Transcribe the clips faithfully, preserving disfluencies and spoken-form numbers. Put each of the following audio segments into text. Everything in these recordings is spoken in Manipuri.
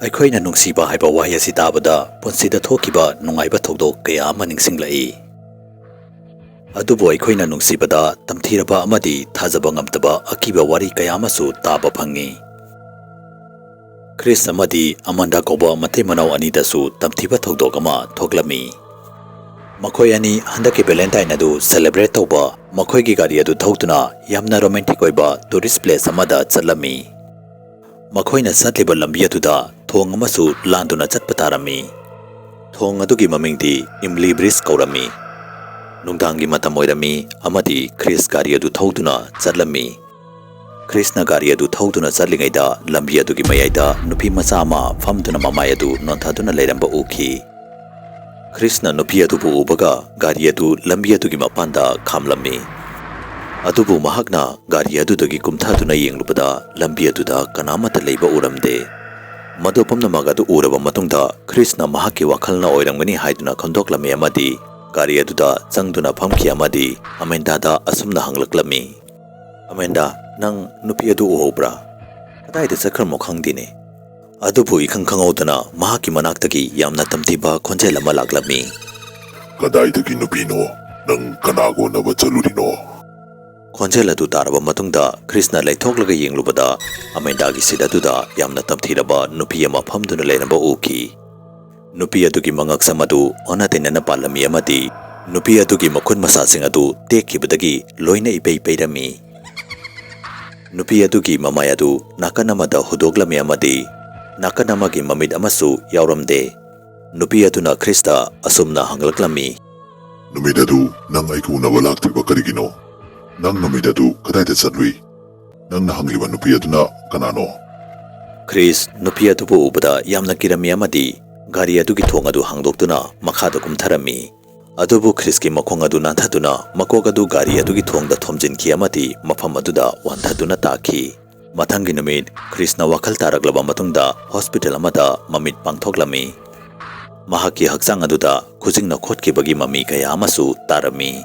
ꯑꯩꯈꯣꯏꯅ ꯅꯨꯡꯁꯤꯕ ꯍꯥꯏꯕ ꯋꯥꯍꯩ ꯑꯁꯤ ꯇꯥꯕꯗ ꯄꯨꯟꯁꯤꯗ ꯊꯣꯛꯈꯤꯕ ꯅꯨꯡꯉꯥꯏꯕ ꯊꯧꯗꯣꯛ ꯀꯌꯥ ꯑꯃ ꯅꯤꯡꯁꯤꯡꯂꯛꯏ꯫ ꯑꯗꯨꯕꯨ ꯑꯩꯈꯣꯏꯅ ꯅꯨꯡꯁꯤꯕꯗ ꯇꯝꯊꯤꯔꯕ ꯑꯃꯗꯤ ꯊꯥꯖꯕ ꯉꯝꯗꯕ ꯑꯀꯤꯕ ꯋꯥꯔꯤ ꯀꯌꯥ ꯑꯃꯁꯨ ꯇꯥꯕ ꯐꯪꯉꯤ꯫ ꯈ꯭ꯔꯤꯁ ꯑꯃꯗꯤ ꯑꯃꯟꯗꯥ ꯀꯧꯕ ꯃꯇꯩ ꯃꯅꯥꯎ ꯑꯅꯤꯗꯁꯨ ꯇꯝꯊꯤꯕ ꯊꯧꯗꯣꯛ ꯑꯃ ꯊꯣꯛꯂꯝꯃꯤ꯫ ꯃꯈꯣꯏ ꯑꯅꯤ ꯍꯟꯗꯛꯀꯤ ꯚꯦꯂꯦꯟꯇꯥꯏꯟ ꯑꯗꯨ ꯁꯦꯂꯦꯕ꯭ꯔꯦꯠ ꯇꯧꯕ ꯃꯈꯣꯏꯒꯤ ꯒꯥꯔꯤ ꯑꯗꯨ ꯊꯧꯗꯨꯅ ꯌꯥꯝꯅ ꯔꯣꯃꯥꯟꯇꯤꯛ ꯑꯣꯏꯕ ꯇꯨꯔꯤꯁ ꯄ꯭ꯂꯦꯁ ꯑꯃꯗ ꯆꯠꯂꯝꯃꯤ꯫ ꯃꯈꯣꯏꯅ ꯆꯠꯂꯤꯕ ꯂꯝꯕꯤ ꯑꯗꯨꯗ ꯊꯣꯡ ꯑꯃꯁꯨ ꯂꯥꯟꯗꯨꯅ ꯆꯠꯄ ꯇꯥꯔꯝꯃꯤ꯫ ꯊꯣꯡ ꯑꯗꯨꯒꯤ ꯃꯃꯤꯡꯗꯤ ꯏꯝꯂꯤ ꯕ꯭ꯔꯤꯖ ꯀꯧꯔꯝꯃꯤ꯫ ꯅꯨꯡꯗꯥꯡꯒꯤ ꯃꯇꯝ ꯑꯣꯏꯔꯝꯃꯤ ꯑꯃꯗꯤ ꯈ꯭ꯔꯤꯁ ꯒꯥꯔꯤ ꯑꯗꯨ ꯊꯧꯗꯨꯅ ꯆꯠꯂꯝꯃꯤ꯫ ꯈ꯭ꯔꯤꯁꯅ ꯒꯥꯔꯤ ꯑꯗꯨ ꯊꯧꯗꯨꯅ ꯆꯠꯂꯤꯉꯩꯗ ꯂꯝꯕꯤ ꯑꯗꯨꯒꯤ ꯃꯌꯥꯏꯗ ꯅꯨꯄꯤ ꯃꯆꯥ ꯑꯃ ꯐꯝꯗꯨꯅ ꯃꯃꯥꯏ ꯑꯗꯨ ꯅꯣꯟꯊꯗꯨꯅ ꯂꯩꯔꯝꯕ ꯎꯈꯤ꯫ ꯈ꯭ꯔꯤꯁꯅ ꯅꯨꯄꯤ ꯑꯗꯨꯕꯨ ꯎꯕꯒ ꯒꯥꯔꯤ ꯑꯗꯨ ꯂꯝꯕꯤ ꯑꯗꯨꯒꯤ ꯃꯄꯥꯟꯗ ꯈꯥꯝꯂꯝꯃꯤ꯫ ꯑꯗꯨꯕꯨ ꯃꯍꯥꯛꯅ ꯒꯥꯔꯤ ꯑꯗꯨꯗꯒꯤ ꯀꯨꯝꯊꯗꯨꯅ ꯌꯦꯡꯂꯨꯕꯗ ꯂꯝꯕꯤ ꯑꯗꯨꯗ ꯀꯅꯥꯃꯠꯇ ꯂꯩꯕ ꯎꯔꯝꯗꯦ꯫ ꯃꯗꯨ ꯄꯨꯝꯅꯃꯛ ꯑꯗꯨ ꯎꯔꯕ ꯃꯇꯨꯡꯗ ꯈ꯭ꯔꯤꯁꯅ ꯃꯍꯥꯛꯀꯤ ꯋꯥꯈꯜꯅ ꯑꯣꯏꯔꯝꯒꯅꯤ ꯍꯥꯏꯗꯨꯅ ꯈꯟꯗꯣꯛꯂꯝꯃꯤ ꯑꯃꯗꯤ ꯒꯥꯔꯤ ꯑꯗꯨꯗ ꯆꯪꯗꯨꯅ ꯐꯝꯈꯤ ꯑꯃꯗꯤ ꯑꯃꯦꯟꯗꯥꯗ ꯑꯁꯨꯝꯅ ꯍꯪꯂꯛꯂꯝꯃꯤ, "ꯑꯃꯦꯟꯗꯥ, ꯅꯪ ꯅꯨꯄꯤ ꯑꯗꯨ ꯎꯍꯧꯕ꯭ꯔꯥ? ꯀꯗꯥꯏꯗ ꯆꯠꯈ꯭ꯔꯃꯣ ꯈꯪꯗꯦꯅꯦ꯫" ꯑꯗꯨꯕꯨ ꯏꯈꯪ ꯈꯪꯍꯧꯗꯅ ꯃꯍꯥꯛꯀꯤ ꯃꯅꯥꯛꯇꯒꯤ ꯌꯥꯝꯅ ꯇꯝꯊꯤꯕ ꯈꯣꯟꯖꯦꯜ ꯑꯃ ꯂꯥꯛꯂꯝꯃꯤ꯫ "ꯀꯗꯥꯏꯗꯒꯤ ꯅꯨꯄꯤꯅꯣ? ꯅꯪ ꯀꯅꯥꯒ ꯎꯅꯕ ꯆꯠꯂꯨꯔꯤꯅꯣ?" ꯈꯣꯟꯖꯦꯜ ꯑꯗꯨ ꯇꯥꯔꯕ ꯃꯇꯨꯡꯗ ꯈ꯭ꯔꯤꯁꯅ ꯂꯩꯊꯣꯛꯂꯒ ꯌꯦꯡꯂꯨꯕꯗ ꯑꯃꯦꯟꯗꯥꯒꯤ ꯁꯤꯠ ꯑꯗꯨꯗ ꯌꯥꯝꯅ ꯇꯝꯊꯤꯔꯕ ꯅꯨꯄꯤ ꯑꯃ ꯐꯝꯗꯨꯅ ꯂꯩꯔꯝꯕ ꯎꯈꯤ꯫ ꯅꯨꯄꯤ ꯑꯗꯨꯒꯤ ꯃꯉꯛꯁꯝ ꯑꯗꯨ ꯑꯣꯟꯅ ꯇꯩꯅꯅ ꯄꯥꯜꯂꯝꯃꯤ ꯑꯃꯗꯤ ꯅꯨꯄꯤ ꯑꯗꯨꯒꯤ ꯃꯈꯨꯠ ꯃꯁꯥꯁꯤꯡ ꯑꯗꯨ ꯇꯦꯛꯈꯤꯕꯗꯒꯤ ꯂꯣꯏꯅ ꯏꯄꯩ ꯄꯩꯔꯝꯃꯤ꯫ ꯅꯨꯄꯤ ꯑꯗꯨꯒꯤ ꯃꯃꯥꯏ ꯑꯗꯨ ꯅꯥꯀꯟ ꯑꯃꯗ ꯍꯨꯗꯣꯛꯂꯝꯃꯤ ꯑꯃꯗꯤ ꯅꯥꯀꯟ ꯑꯃꯒꯤ ꯃꯃꯤꯠ ꯑꯃꯁꯨ ꯌꯥꯎꯔꯝꯗꯦ꯫ ꯅꯨꯄꯤ ꯑꯗꯨꯅ ꯈ꯭ꯔꯤꯁꯇ ꯑꯁꯨꯝꯅ ꯍꯪꯂꯛꯂꯝꯃꯤ, "ꯅꯨꯃꯤꯠ ꯑꯗꯨ ꯅꯪ ꯑꯩꯒ ꯎꯅꯕ ꯂꯥꯛꯇ꯭ꯔꯤꯕ ꯀꯔꯤꯒꯤꯅꯣ? ꯅꯪ ꯅꯨꯃꯤꯠ ꯑꯗꯨ ꯀꯗꯥꯏꯗ ꯆꯠꯂꯨꯏ? ꯅꯪꯅ ꯍꯪꯂꯤꯕ ꯅꯨꯄꯤ ꯑꯗꯨꯅ ꯀꯅꯥꯅꯣ?" ꯈ꯭ꯔꯤꯁ ꯅꯨꯄꯤ ꯑꯗꯨꯕꯨ ꯎꯕꯗ ꯌꯥꯝꯅ ꯀꯤꯔꯝꯃꯤ ꯑꯃꯗꯤ ꯒꯥꯔꯤ ꯑꯗꯨꯒꯤ ꯊꯣꯡ ꯑꯗꯨ ꯍꯥꯡꯗꯣꯛꯇꯨꯅ ꯃꯈꯥꯗ ꯀꯨꯝꯊꯔꯝꯃꯤ꯫ ꯑꯗꯨꯕꯨ ꯈ꯭ꯔꯤꯁꯀꯤ ꯃꯈꯣꯡ ꯑꯗꯨ ꯅꯥꯟꯊꯗꯨꯅ ꯃꯀꯣꯛ ꯑꯗꯨ ꯒꯥꯔꯤ ꯑꯗꯨꯒꯤ ꯊꯣꯡꯗ ꯊꯣꯝꯖꯤꯟꯈꯤ ꯑꯃꯗꯤ ꯃꯐꯝ ꯑꯗꯨꯗ ꯋꯥꯟꯊꯗꯨꯅ ꯇꯥꯈꯤ꯫ ꯃꯊꯪꯒꯤ ꯅꯨꯃꯤꯠ ꯈ꯭ꯔꯤꯁꯅ ꯋꯥꯈꯜ ꯇꯥꯔꯛꯂꯕ ꯃꯇꯨꯡꯗ ꯍꯣꯁꯄꯤꯇꯥꯜ ꯑꯃꯗ ꯃꯃꯤꯠ ꯄꯥꯡꯊꯣꯛꯂꯝꯃꯤ꯫ ꯃꯍꯥꯛꯀꯤ ꯍꯛꯆꯥꯡ ꯑꯗꯨꯗ ꯈꯨꯖꯤꯡꯅ ꯈꯣꯠꯈꯤꯕꯒꯤ ꯃꯃꯤ ꯀꯌꯥ ꯑꯃꯁꯨ ꯇꯥꯔꯝꯃꯤ꯫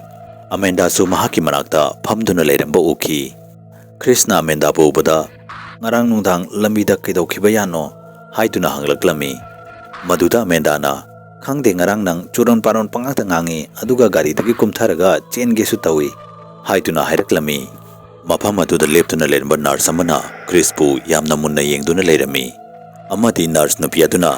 ꯑꯃꯦꯟꯗꯥꯁꯨ ꯃꯍꯥꯛꯀꯤ ꯃꯅꯥꯛꯇ ꯐꯝꯗꯨꯅ ꯂꯩꯔꯝꯕ ꯎꯈꯤ꯫ ꯈ꯭ꯔꯤꯁꯅ ꯑꯃꯦꯟꯗꯥꯕꯨ ꯎꯕꯗ, "ꯉꯔꯥꯡ ꯅꯨꯡꯗꯥꯡ ꯂꯝꯕꯤꯗ ꯀꯩꯗꯧꯈꯤꯕ ꯌꯥꯅꯣ? ꯍꯥꯏꯗꯨꯅ ꯍꯪꯂꯛꯂꯝꯃꯤ꯫ ꯃꯗꯨꯗ ꯑꯃꯦꯟꯗꯥꯅ, "ꯈꯪꯗꯦ, ꯉꯔꯥꯡ ꯅꯪ ꯆꯨꯔꯣꯟ ꯄꯥꯔꯣꯟ ꯄꯉꯥꯡꯇ ꯉꯥꯡꯉꯤ, ꯑꯗꯨꯒ ꯒꯥꯔꯤꯗꯒꯤ ꯀꯨꯝꯊꯔꯒ ꯆꯦꯟꯒꯦꯁꯨ ꯇꯧꯏ" ꯍꯥꯏꯗꯨꯅ ꯍꯥꯏꯔꯛꯂꯝꯃꯤ꯫ ꯃꯐꯝ ꯑꯗꯨꯗ ꯂꯦꯞꯇꯨꯅ ꯂꯩꯔꯝꯕ ꯅꯔꯁ ꯑꯃꯅ ꯀ꯭ꯔꯤꯁꯄꯨ ꯌꯥꯝꯅ ꯃꯨꯟꯅ ꯌꯦꯡꯗꯨꯅ ꯂꯩꯔꯝꯃꯤ꯫ ꯑꯃꯗꯤ ꯅꯔꯁ ꯅꯨꯄꯤ ꯑꯗꯨꯅ,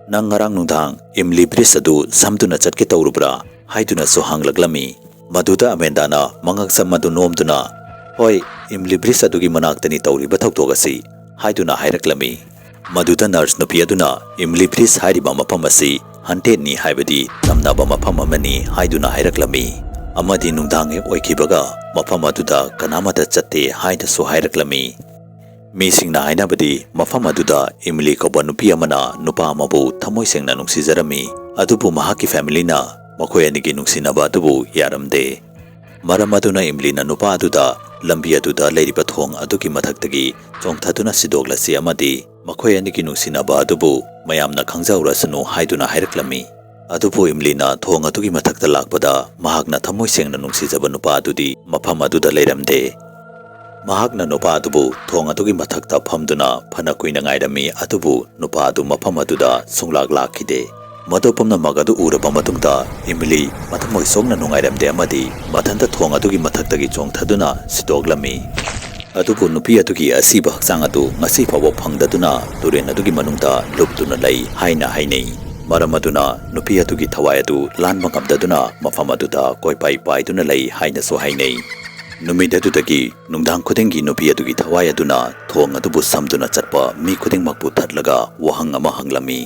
"ꯅꯪ ꯉꯔꯥꯡ ꯅꯨꯡꯗꯥꯡ ꯏꯝꯂꯤ ꯕ꯭ꯔꯤꯖ ꯑꯗꯨ ꯁꯝꯗꯨꯅ ꯆꯠꯀꯦ ꯇꯧꯔꯨꯕ꯭ꯔꯥ?" ꯍꯥꯏꯗꯨꯅꯁꯨ ꯍꯪꯂꯛꯂꯝꯃꯤ꯫ ꯃꯗꯨꯗ ꯑꯃꯦꯟꯗꯥꯅ ꯃꯉꯛꯁꯝ ꯑꯗꯨ ꯅꯣꯝꯗꯨꯅ, "ꯍꯣꯏ, ꯏꯝꯂꯤ ꯕ꯭ꯔꯤꯖ ꯑꯗꯨꯒꯤ ꯃꯅꯥꯛꯇꯅꯤ ꯇꯧꯔꯤꯕ ꯊꯧꯗꯣꯛ ꯑꯁꯤ" ꯍꯥꯏꯗꯨꯅ ꯍꯥꯏꯔꯛꯂꯝꯃꯤ꯫ ꯃꯗꯨꯗ ꯅꯔꯁ ꯅꯨꯄꯤ ꯑꯗꯨꯅ ꯏꯝꯂꯤ ꯕ꯭ꯔꯤꯖ ꯍꯥꯏꯔꯤꯕ ꯃꯐꯝ ꯑꯁꯤ ꯍꯟꯇꯦꯠꯅꯤ, ꯍꯥꯏꯕꯗꯤ ꯇꯝꯅꯕ ꯃꯐꯝ ꯑꯃꯅꯤ ꯍꯥꯏꯗꯨꯅ ꯍꯥꯏꯔꯛꯂꯝꯃꯤ꯫ ꯑꯃꯗꯤ ꯅꯨꯡꯗꯥꯡ ꯍꯦꯛ ꯑꯣꯏꯈꯤꯕꯒ ꯃꯐꯝ ꯑꯗꯨꯗ ꯀꯅꯥꯃꯠꯇ ꯆꯠꯇꯦ ꯍꯥꯏꯅꯁꯨ ꯍꯥꯏꯔꯛꯂꯝꯃꯤ꯫ ꯃꯤꯁꯤꯡꯅ ꯍꯥꯏꯅꯕꯗꯤ ꯃꯐꯝ ꯑꯗꯨꯗ ꯏꯃꯤꯂꯤ ꯀꯧꯕ ꯅꯨꯄꯤ ꯑꯃꯅ ꯅꯨꯄꯥ ꯑꯃꯕꯨ ꯊꯃꯣꯏ ꯁꯦꯡꯅ ꯅꯨꯡꯁꯤꯖꯔꯝꯃꯤ, ꯑꯗꯨꯕꯨ ꯃꯍꯥꯛꯀꯤ ꯐꯦꯃꯤꯂꯤꯅ ꯃꯈꯣꯏ ꯑꯅꯤꯒꯤ ꯅꯨꯡꯁꯤꯅꯕ ꯑꯗꯨꯕꯨ ꯌꯥꯔꯝꯗꯦ꯫ ꯃꯔꯝ ꯑꯗꯨꯅ ꯏꯃꯤꯂꯤꯅ ꯅꯨꯄꯥ ꯑꯗꯨꯗ ꯂꯝꯕꯤ ꯑꯗꯨꯗ ꯂꯩꯔꯤꯕ ꯊꯣꯡ ꯑꯗꯨꯒꯤ ꯃꯊꯛꯇꯒꯤ ꯆꯣꯡꯊꯗꯨꯅ ꯁꯤꯗꯣꯛꯂꯁꯤ ꯑꯃꯗꯤ ꯃꯈꯣꯏ ꯑꯅꯤꯒꯤ ꯅꯨꯡꯁꯤꯅꯕ ꯑꯗꯨꯕꯨ ꯃꯌꯥꯝꯅ ꯈꯪꯖꯍꯧꯔꯁꯅꯨ ꯍꯥꯏꯗꯨꯅ ꯍꯥꯏꯔꯛꯂꯝꯃꯤ꯫ ꯑꯗꯨꯕꯨ ꯏꯃꯤꯂꯤꯅ ꯊꯣꯡ ꯑꯗꯨꯒꯤ ꯃꯊꯛꯇ ꯂꯥꯛꯄꯗ ꯃꯍꯥꯛꯅ ꯊꯃꯣꯏ ꯁꯦꯡꯅ ꯅꯨꯡꯁꯤꯖꯕ ꯅꯨꯄꯥ ꯑꯗꯨꯗꯤ ꯃꯐꯝ ꯑꯗꯨꯗ ꯂꯩꯔꯝꯗꯦ꯫ ꯃꯍꯥꯛꯅ ꯅꯨꯄꯥ ꯑꯗꯨꯕꯨ ꯊꯣꯡ ꯑꯗꯨꯒꯤ ꯃꯊꯛꯇ ꯐꯝꯗꯨꯅ ꯐꯅ ꯀꯨꯏꯅ ꯉꯥꯏꯔꯝꯃꯤ, ꯑꯗꯨꯕꯨ ꯅꯨꯄꯥ ꯑꯗꯨ ꯃꯐꯝ ꯑꯗꯨꯗ ꯁꯨꯡꯂꯥꯛ ꯂꯥꯛꯈꯤꯗꯦ꯫ ꯃꯗꯨ ꯄꯨꯝꯅꯃꯛ ꯑꯗꯨ ꯎꯔꯕ ꯃꯇꯨꯡꯗ ꯏꯃꯤꯂꯤ ꯃꯊꯃꯣꯏ ꯁꯣꯛꯅ ꯅꯨꯡꯉꯥꯏꯔꯝꯗꯦ ꯑꯃꯗꯤ ꯃꯊꯟꯇ ꯊꯣꯡ ꯑꯗꯨꯒꯤ ꯃꯊꯛꯇꯒꯤ ꯆꯣꯡꯊꯗꯨꯅ ꯁꯤꯗꯣꯛꯂꯝꯃꯤ꯫ ꯑꯗꯨꯕꯨ ꯅꯨꯄꯤ ꯑꯗꯨꯒꯤ ꯑꯁꯤꯕ ꯍꯛꯆꯥꯡ ꯑꯗꯨ ꯉꯁꯤ ꯐꯥꯎꯕ ꯐꯪꯗꯗꯨꯅ ꯇꯨꯔꯦꯜ ꯑꯗꯨꯒꯤ ꯃꯅꯨꯡꯗ ꯂꯨꯞꯇꯨꯅ ꯂꯩ ꯍꯥꯏꯅ ꯍꯥꯏꯅꯩ꯫ ꯃꯔꯝ ꯑꯗꯨꯅ ꯅꯨꯄꯤ ꯑꯗꯨꯒꯤ ꯊꯋꯥꯏ ꯑꯗꯨ ꯂꯥꯟꯕ ꯉꯝꯗꯗꯨꯅ ꯃꯐꯝ ꯑꯗꯨꯗ ꯀꯣꯏꯄꯥꯏ ꯄꯥꯏꯗꯨꯅ ꯂꯩ ꯍꯥꯏꯅꯁꯨ ꯍꯥꯏꯅꯩ꯫ ꯅꯨꯃꯤꯠ ꯑꯗꯨꯗꯒꯤ ꯅꯨꯡꯗꯥꯡ ꯈꯨꯗꯤꯡꯒꯤ ꯅꯨꯄꯤ ꯑꯗꯨꯒꯤ ꯊꯋꯥꯏ ꯑꯗꯨꯅ ꯊꯣꯡ ꯑꯗꯨꯕꯨ ꯁꯝꯗꯨꯅ ꯆꯠꯄ ꯃꯤ ꯈꯨꯗꯤꯡꯃꯛꯄꯨ ꯊꯠꯂꯒ ꯋꯥꯍꯪ ꯑꯃ ꯍꯪꯂꯝꯃꯤ꯫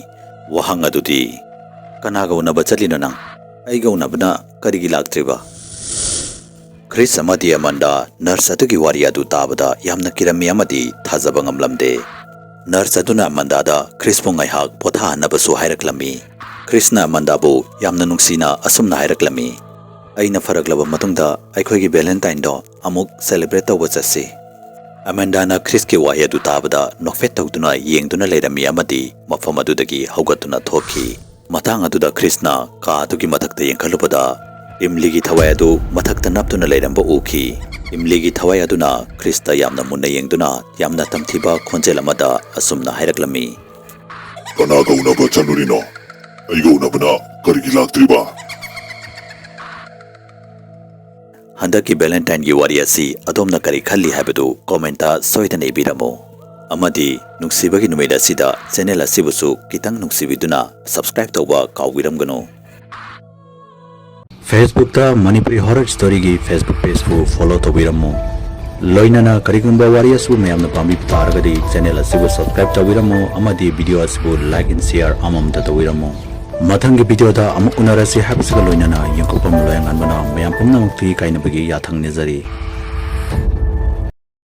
ꯋꯥꯍꯪ ꯑꯗꯨꯗꯤ, "ꯀꯅꯥꯒ ꯎꯅꯕ ꯆꯠꯂꯤꯅꯣ ꯅꯪ?" "ꯑꯩꯒ ꯎꯅꯕꯅ ꯀꯔꯤꯒꯤ ꯂꯥꯛꯇ꯭ꯔꯤꯕ?" ꯈ꯭ꯔꯤꯁ ꯑꯃꯗꯤ ꯑꯃꯟꯗꯥ ꯅꯔꯁ ꯑꯗꯨꯒꯤ ꯋꯥꯔꯤ ꯑꯗꯨ ꯇꯥꯕꯗ ꯌꯥꯝꯅ ꯀꯤꯔꯝꯃꯤ ꯑꯃꯗꯤ ꯊꯥꯖꯕ ꯉꯝꯂꯝꯗꯦ꯫ ꯅꯔꯁ ꯑꯗꯨꯅ ꯑꯃꯟꯗꯥꯗ ꯈ꯭ꯔꯤꯁꯄꯨ ꯉꯥꯏꯍꯥꯛ ꯄꯣꯊꯥꯍꯟꯅꯕꯁꯨ ꯍꯥꯏꯔꯛꯂꯝꯃꯤ꯫ ꯈ꯭ꯔꯤꯁꯅ ꯑꯃꯟꯗꯥꯕꯨ ꯌꯥꯝꯅ ꯅꯨꯡꯁꯤꯅ ꯑꯁꯨꯝꯅ ꯍꯥꯏꯔꯛꯂꯝꯃꯤ, "ꯑꯩꯅ ꯐꯔꯛꯂꯕ ꯃꯇꯨꯡꯗ ꯑꯩꯈꯣꯏꯒꯤ ꯚꯦꯂꯦꯟꯇꯥꯏꯟꯗꯣ ꯑꯃꯨꯛ ꯁꯦꯂꯦꯕ꯭ꯔꯦꯠ ꯇꯧꯕ ꯆꯠꯁꯤ꯫" ꯑꯃꯦꯟꯗꯥꯅ ꯈ꯭ꯔꯤꯁꯀꯤ ꯋꯥꯍꯩ ꯑꯗꯨ ꯇꯥꯕꯗ ꯅꯣꯛꯐꯦꯠ ꯇꯧꯗꯨꯅ ꯌꯦꯡꯗꯨꯅ ꯂꯩꯔꯝꯃꯤ ꯑꯃꯗꯤ ꯃꯐꯝ ꯑꯗꯨꯗꯒꯤ ꯍꯧꯒꯠꯇꯨꯅ ꯊꯣꯛꯈꯤ꯫ ꯃꯇꯥꯡ ꯑꯗꯨꯗ ꯈ꯭ꯔꯤꯁꯅ ꯀꯥ ꯑꯗꯨꯒꯤ ꯃꯊꯛꯇ ꯌꯦꯡꯈꯠꯂꯨꯕꯗ ꯏꯝꯂꯤꯒꯤ ꯊꯋꯥꯏ ꯑꯗꯨ ꯃꯊꯛꯇ ꯅꯞꯇꯨꯅ ꯂꯩꯔꯝꯕ ꯎꯈꯤ꯫ ꯏꯝꯂꯤꯒꯤ ꯊꯋꯥꯏ ꯑꯗꯨꯅ ꯈ꯭ꯔꯤꯁꯇ ꯌꯥꯝꯅ ꯃꯨꯟꯅ ꯌꯦꯡꯗꯨꯅ ꯌꯥꯝꯅ ꯇꯝꯊꯤꯕ ꯈꯣꯟꯖꯦꯜ ꯑꯃꯗ ꯑꯁꯨꯝꯅ ꯍꯥꯏꯔꯛꯂꯝꯃꯤ, ꯀꯅꯥꯒ ꯎꯅꯕ ꯆꯠꯂꯨꯔꯤꯅꯣ? ꯑꯩꯒ ꯎꯅꯕꯅ ꯀꯔꯤꯒꯤ ꯂꯥꯛꯇ꯭ꯔꯤꯕ? ꯍꯟꯗꯛꯀꯤ ꯚꯦꯂꯦꯟꯇꯥꯏꯟꯒꯤ ꯋꯥꯔꯤ ꯑꯁꯤ ꯑꯗꯣꯝꯅ ꯀꯔꯤ ꯈꯜꯂꯤ ꯍꯥꯏꯕꯗꯨ ꯀꯣꯃꯦꯟꯇ ꯁꯣꯏꯗꯅ ꯏꯕꯤꯔꯝꯃꯨ꯫ ꯑꯃꯗꯤ ꯅꯨꯡꯁꯤꯕꯒꯤ ꯅꯨꯃꯤꯠ ꯑꯁꯤꯗ ꯆꯦꯅꯦꯜ ꯑꯁꯤꯕꯨꯁꯨ ꯈꯤꯇꯪ ꯅꯨꯡꯁꯤꯕꯤꯗꯨꯅ ꯁꯕꯁꯀ꯭ꯔꯥꯏꯕ ꯇꯧꯕ ꯀꯥꯎꯕꯤꯔꯝꯒꯅꯨ꯫ Facebookꯇ ꯃꯅꯤꯄꯨꯔꯤ ꯍꯣꯔꯔ ꯁ꯭ꯇꯣꯔꯤꯒꯤ Facebook ꯄꯦꯖꯄꯨ ꯐꯣꯂꯣ ꯇꯧꯕꯤꯔꯝꯃꯨ꯫ ꯂꯣꯏꯅꯅ ꯀꯔꯤꯒꯨꯝꯕ ꯋꯥꯔꯤ ꯑꯁꯤꯕꯨ ꯃꯌꯥꯝꯅ ꯄꯥꯝꯕꯤꯕ ꯇꯥꯔꯒꯗꯤ ꯆꯦꯅꯦꯜ ꯑꯁꯤꯕꯨ ꯁꯕꯁꯀ꯭ꯔꯥꯏꯕ ꯇꯧꯕꯤꯔꯝꯃꯨ ꯑꯃꯗꯤ ꯚꯤꯗꯤꯑꯣ ꯑꯁꯤꯕꯨ ꯂꯥꯏꯛ ꯑꯦꯟ ꯁꯤꯌꯔ ꯑꯃꯃꯝꯇ ꯇꯧꯕꯤꯔꯝꯃꯨ꯫ ꯃꯊꯪꯒꯤ ꯚꯤꯗꯤꯑꯣꯗ ꯑꯃꯨꯛ ꯎꯅꯔꯁꯤ ꯍꯥꯏꯕꯁꯤꯒ ꯂꯣꯏꯅꯅ ꯌꯦꯡꯊꯣꯛꯄꯝ ꯂꯣꯌꯥꯉꯥꯟꯕꯅ ꯃꯌꯥꯝ ꯄꯨꯝꯅꯃꯛꯀꯤ ꯀꯥꯏꯅꯕꯒꯤ ꯌꯥꯊꯪ ꯅꯤꯖꯔꯤ꯫